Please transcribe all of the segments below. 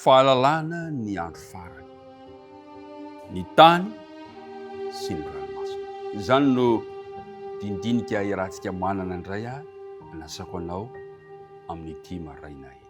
Fahalalana ny andro farany, ny tany sy ny ranomasina. Izany no dinidinika iarahantsika manana indray aho anasako anao amin'ity maraina ity.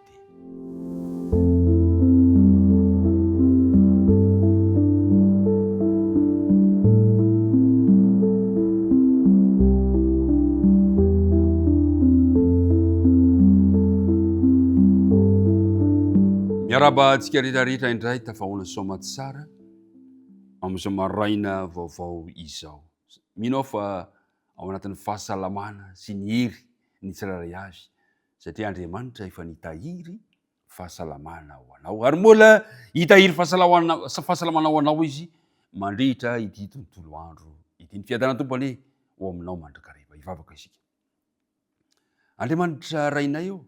Miarahaba antsika rehetra rehetra indray tafahoana soa tsara amin'izao maraina vaovao izao. Mino aho fa ao anatin'ny fahasalamana sy ny hery ny tsirairay avy satria Andriamanitra efa nitahiry fahasalamana ho anao ary mbola hitahiry fahasalamana ho anao izy mandritra ity tontolo andro ity. Ny fiadanan'ny Tompo anie ho aminao mandrakariva. Hivavaka isika. Andriamanitra Rainay ô,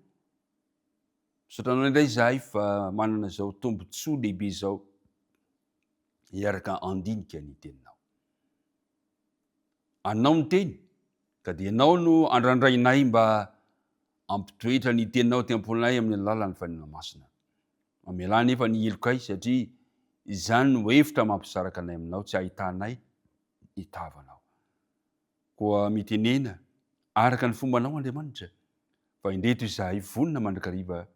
misaotra anao indray izahay fa manana izao tombontsoa lehibe izao hiaraka handinika ny teninao. Anao ny teny, ka dia ianao no andrandrainay mba hampitoetra ny teninao aty am-ponay amin'ny alalan'ny Fanahy Masina. Mamelà anefa ny helokay satria izany no efitra mampisaraka anay aminao, tsy ahitanay ny tavanao. Koa mitenena araka ny fombanao Andriamanitra, fa indreto izahay vonona mandrakariva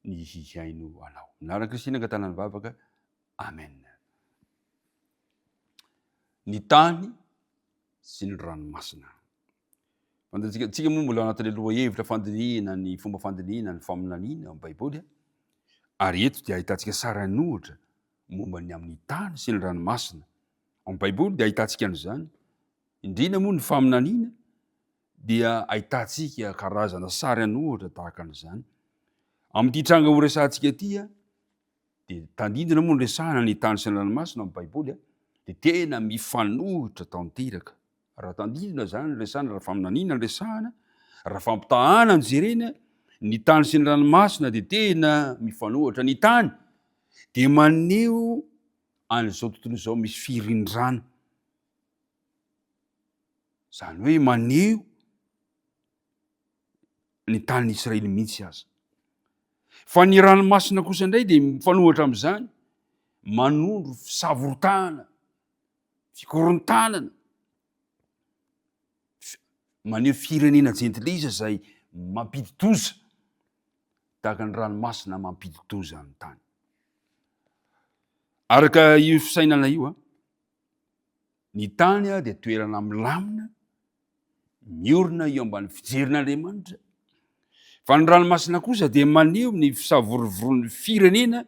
ny hihaino anao. Amin'ny anaran'i Kristy nangatahana ny vavaka. Amen. Ny tany sy ny ranomasina. Fantatsika, tsika moa mbola anatin'ilay lohahevitra fandinihina ny fomba fandinihina ny faminaniana amin'ny Baiboly. Ary eto dia ahitantsika sary an'ohatra momba ny amin'ny tany sy ny ranomasina. Amin'ny Baiboly dia ahitantsika an'izany. Indrindra moa ny faminaniana dia ahitantsika karazana sary an'ohatra tahaka an'izany. Amin'ity tranga horesahantsika ity, dia tandindona moa ny resahana ny tany sy ny ranomasina amin'ny Baiboly a, dia tena mifanohitra tanteraka. Raha tandindona izany ny resahana, raha faminaniana ny resahana, raha fampitahana no jerena, ny tany sy ny ranomasina dia tena mifanohitra. Ny tany dia maneho an'izao tontolo izao misy firindrana. Izany hoe maneho ny tanin'i Israely mihitsy aza. Fa ny ranomasina kosa indray dia mifanohitra amin'izany, manondro fisavoritahana, fikorontanana, maneho firenena jentilisa izay mampidi-doza, tahaka ny ranomasina mampidi-doza ny tany. Araka io fisainana io, ny tany dia toerana milamina, miorina eo ambany fijerin'Andriamanitra, fa ny ranomasina kosa dia maneho ny fisavorovoroan'ny firenena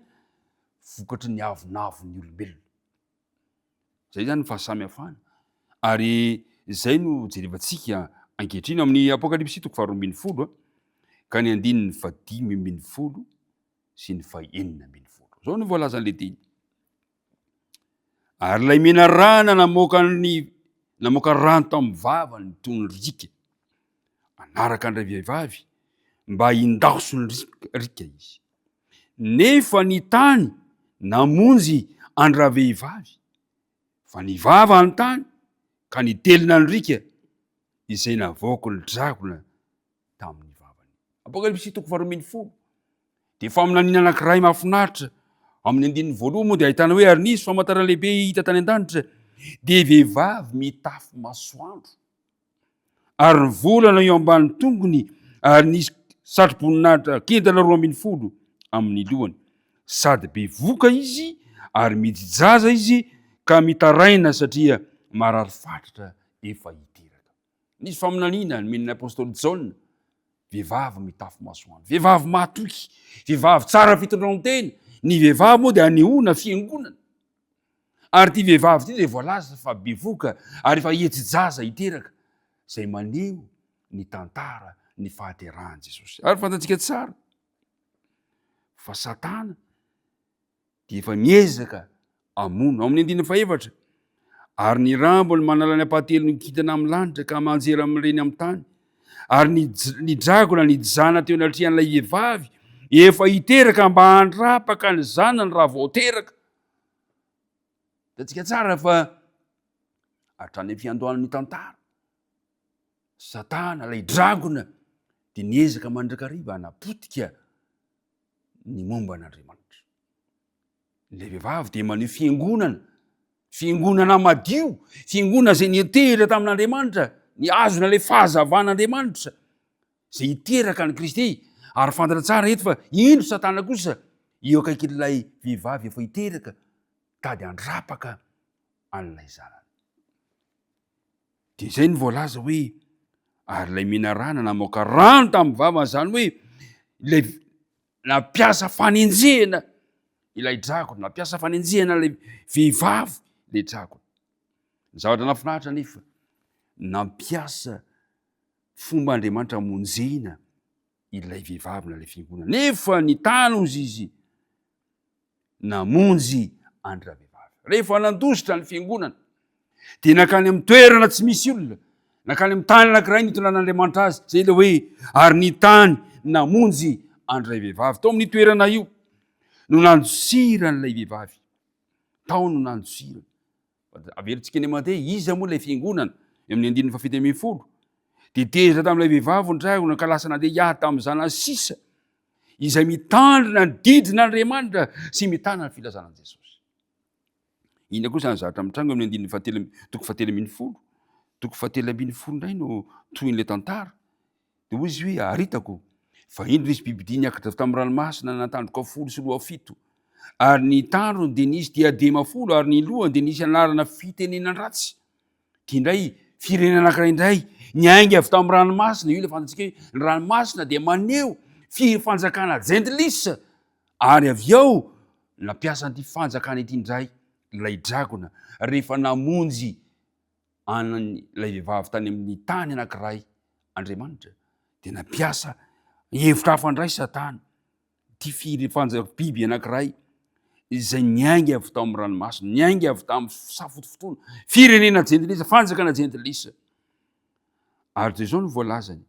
vokatry ny avonavon'ny olombelona. Izay izany ny fahasamihafana. Ary izay no jerevantsika ankehitriny amin'ny Apokalypsy toko faharoa 12 ka ny andininy fahadimy 15 sy ny fahenina 16. Izao no voalazan'ilay teny. Ary ilay menarana namoaka ny namoaka rano tamin'ny vavany toy ny riaka hanaraka an'ilay vehivavy mba hindaoso ny riaka izy. Nefa ny tany namonjy an-dravehivavy, fa nivava ny tany ka nitelina ny riaka izay navoaky ny dragona tamin'ny vavany. Apokalypsy toko faharoa 12 dia faminaniana anankiray mahafinaritra. Amin'ny andininy voalohany moa dia ahitana hoe ary nisy famantarana lehibe hita tany an-danitra dia vehivavy mitafy masoandro ary ny volana eo ambany tongony ary nisy satroboninahitra kintana 12 amin'ny lohany. Sady bevoka izy ary mijijaza izy ka mitaraina satria marary fatratra efa hiteraka. Nisy faminaniana nomen'ny apostoly Jaona, vehivavy mitafy masoandro, vehivavy mahatoky, vehivavy tsara fitondran-tena. Ny vehivavy moa dia anehoana fiangonana. Ary ity vehivavy ity dia voalaza fa bevoka ary efa hetsi-jaza hiteraka, izay maneho ny tantara ny fahaterahan'i Jesosy. Ary fantatsika tsara fa Satana dia efa miezaka hamono. Ao amin'ny andininy fahefatra, ary ny rambony manala ny ampahatelon'ny kintana amin'ny lanitra ka manjera amin'ireny amin'ny tany, ary ny, ny dragona nijana teo anatrehan'ilay vehivavy efa hiteraka mba handrapaka ny zanany raha vao teraka. Hitantsika tsara fa hatrany amin'ny fiandohan'ny tantara, Satana, ilay dragona, dia niezaka mandrakariva hanapotika ny momba an'Andriamanitra. Ilay vehivavy dia maneho fiangonana, fiangonana madio, fiangonana izay niantehitra tamin'Andriamanitra, nihazona ilay fahazavan'Andriamanitra, izay hiteraka an'i Kristy. Ary fantatra tsara eto fa indro Satana kosa eo akaikin'ilay vehivavy efa hiteraka, tady handrapaka an'ilay zanany. Dia izay no voalaza hoe ary ilay menarana namoaka rano tamin'ny vavany, izany hoe ilay nampiasa fanenjehana ilay dragona, nampiasa fanenjehana ilay vehivavy ilay dragona. Ny zavatra nahafinaritra anefa, nampiasa fomba Andriamanitra hamonjena ilay vehivavy na ilay fiangonana. Nefa ny tany hozy izy namonjy an-dravehivavy. Rehefa nandositra ny fiangonana, dia nankany amin'ny toerana tsy misy olona, nankany amin'ny tany anankiray nitondran'Andriamanitra azy, izay ilay hoe ary ny tany namonjy an-dravehivavy. Tao amin'ny toerana io no nandosiran'ilay vehivavy. Tao no nandosirany. Averintsika eny mandeha, iza moa ilay fiangonana? Eo amin'ny andininy fahafito ambin'ny folo. Dia tezitra tamin'ilay vehivavy ny dragona ka lasa nandeha hiady tamin'ny zanany sisa, izay mitandrina ny didin'Andriamanitra sy mitana ny filazana an'i Jesosy. Inona koa izany zavatra mitranga eo amin'ny andininy fahatelo, toko fahatelo ambin'ny folo? Toko fahatelo ambin'ny folo indray no tohin'ilay tantara. Dia hoy izy hoe, Ary hitako, fa indro nisy bibidia niakatra avy tamin'ny ranomasina nanantandroka 7. Ary ny tandrony dia nisy diadema folo, ary ny lohany dia nisy anarana fitenenan-dratsy. Ity indray, firenena anankiray indray, niainga avy tamin'ny ranomasina. Io ilay fantatsika hoe ny ranomasina dia maneho firy fanjakana jentilisa. Ary avy eo, nampiasa an'ity fanjakana ity indray ilay dragona, rehefa namonjy an'ilay vehivavy tany amin'ny tany anankiray Andriamanitra, dia nampiasa hevitra hafa indray Satana, ity firy fanja biby anankiray izay niainga avy tao amin'ny ranomasina, niainga avy tamin'ny safotofotoana, firenena jentilisa, fanjakana jentilisa. Ary dia izao no voalazany,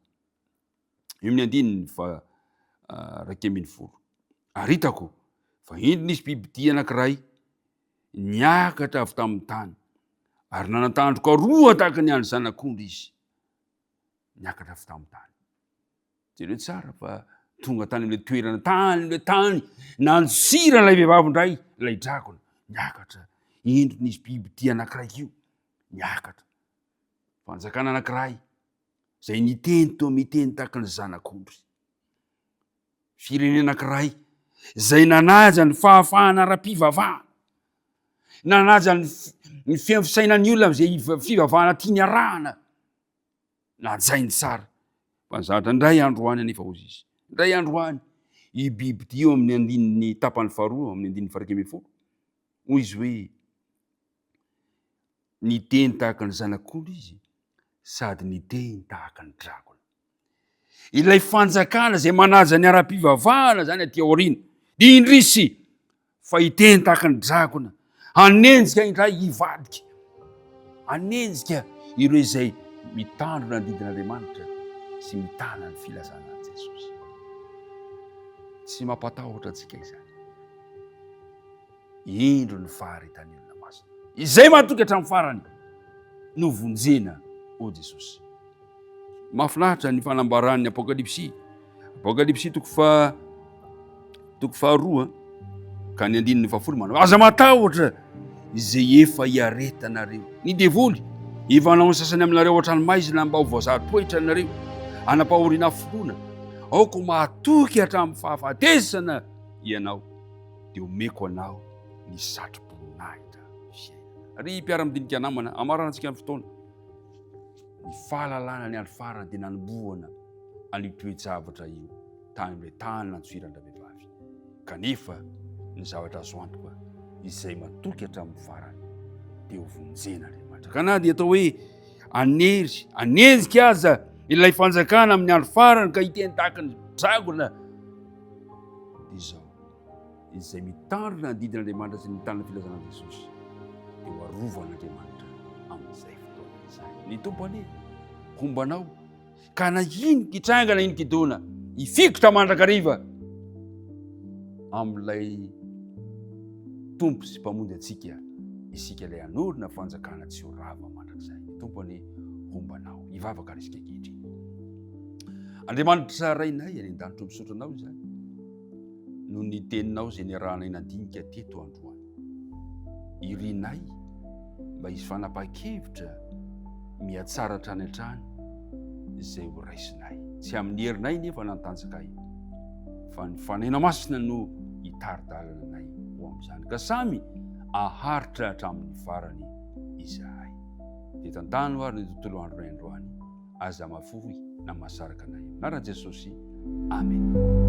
eo amin'ny andininy fa 11. Ary hitako fa indro nisy bibidia anankiray niakatra avy tamin'ny tany, ary nanan-tandroka roa tahaka ny an'ny zanak'ondry izy, niakatra avy tamin'ny tany. Jereo tsara fa tonga tany amin'ilay toerana, tany amin'ilay tany, nandosira ilay vehivavy indray, ilay dragona, niakatra. Indro nisy bibidia anankiray io, niakatra. Fanjakana anankiray, izay niteny toa miteny tahaka ny zanak'ondry. Firenena anankiray izay nanaja ny fahafahana ara-pivavahana, nanaja ny ny feo fisainan'ny olona amin'izay fivavahana tiany arahana, najainy tsara. Fa ny zavatra indray andro any anefa hozy izy, indray andro any, io bibidia io amin'ny andininy tapany faharoa, amin'ny andininy faha 11, hoy izy hoe, niteny tahaka ny zanak'ondry izy sady niteny tahaka ny dragona. Ilay fanjakana izay manaja ny ara-pivavahana izany aty aoriana, dia indrisy fa hiteny tahaka ny dragona, hanenjika indray hivadika, hanenjika ireo izay mitandrina ny didin'Andriamanitra sy mitana ny filazana an'i Jesosy. Tsy mampatahotra antsika izany. Indro ny faharetan'ny olona masina. Izay matoky hatramin'ny farany no vonjena, hoy Jesosy. Mahafinaritra ny fanambaran'ny Apokalypsy. Apokalypsy toko fa toko faharoa ka ny andininy fahafolo manao aza matahotra izay efa iaretanareo. Ny devoly efa hanao ny sasany aminareo hatrany maizina mba ho voazary toetra anareo anam-pahoriana finoana. Aoka ho mahatoky hatramin'ny fahafatesana ianao. dia omeko anao ny satroboninahitra fiainana. Ry mpiara-midinika namana, amaranantsika ny fotoana. Ny fahalalana ny andro farany dia nanombohana an'io toe-javatra io tany amin'ilay tany nantsoiran-dravehivavy. Kanefa ny zavatra azo antoka izay matoky hatramin'ny farany dia ho vonjen'Andriamanitra. Ka na dia atao hoe anery, anenjika aza ilay fanjakana amin'ny andro farany ka hiteny tahaka ny dragona dia izao. Izay mitandrina ny didin'Andriamanitra sy mitana ny filazana an'i Jesosy dia ho arovan'Andriamanitra amin'izay fotoana izay. Ny Tompo anie homba anao ka na ino kitranga na ino kidona hifikitra mandrakariva amin'ilay Tompo sy Mpamonjy antsika isika ilay hanorina fanjakana tsy ho rava mandrakizay. Ny Tompo anie homba anao. Hivavaka ary isika ankehitriny. Andriamanitra Rainay any an-danitra, misaotra anao izany. noho ny teninao izay niarahanay nandinika teto androany. Irinay mba hisy fanapahan-kevitra mihatsara hatrany hatrany izay ho raisinay. Tsy amin'ny herinay nefa na ny tanjakay, fa ny Fanahinao Masina no hitari-dalana anay ho amin'izany. Ka samy aharitra hatramin'ny farany izahay. Dia tantano ary ny tontolo andronay androany. Aza mafohy na mahasaraka anay. Amin'ny anaran'i Jesosy. Amen.